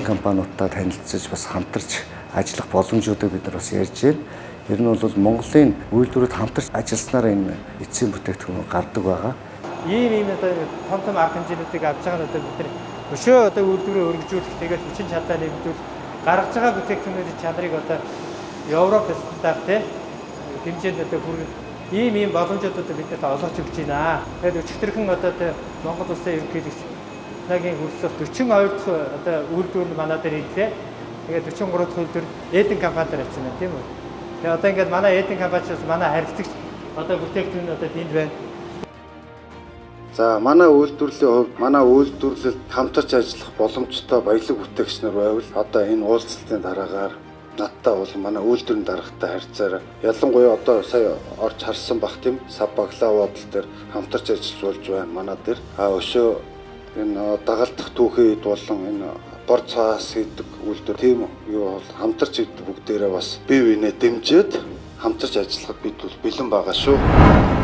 компаниудтай танилцаж, бас хамтарч ажиллах боломжуудыг бид нар бас ярьж байна. Ер нь бол Монголын үйлдвэрүүд хамтарч ажилласнаар энэ эцсийн бүтээгдэхүүн гардаг байгаа. Ийм одоо том том арга хэмжээнүүдийг авч байгаа нь одоо бид нар өшөө одоо үйлдвэрээ өргөжүүлэх, тэгээд хүчин чадлаа нэмэгдүүл гаргаж байгаа бүтээгдэхүүнүүдийн чанарыг одоо Европ стандарт те хэмжээнд одоо хүргэх ийм боломжууд одоо биднэрт олгож өгч байна. Тэгээд өчигдөрхөн одоо тэ Монгол улсын ерөнхийлөгч нагийн хүрсэх 42 дахь одоо үйлдвэр нь манай дээр ирлээ. Тэгээд 43 дахь үйлдвэр Эден компани дээр авсан байна, тийм үү. Тэгээд одоо ингээд манай Эден компани ч бас манай харилцагч одоо бүтээгдэхүүн одоо тэнд байна. За, манай үйлдвэрлэлийн хувьд манай үйлдвэрлэлд хамтарч ажиллах боломжтой баялаг бүтээгч нар байвал одоо энэ уулзалтын дараагаар надтай болон манай үйлдвэрийн даргатай харьцаараа, ялангуяа одоо сая орж харсан бах, тийм, сав баглаа бодол дээр хамтарч ажиллаж болж байна манай дээр. А өшөө энэ дагалдах түүхий эд болон энэ бор цаас хийдэг үйлдвэр, тийм юу бол хамтарч хийдэг бүгдээрээ бас бие биенээ дэмжиж хамтарч ажиллахад бид бол бэлэн байгаа шүү.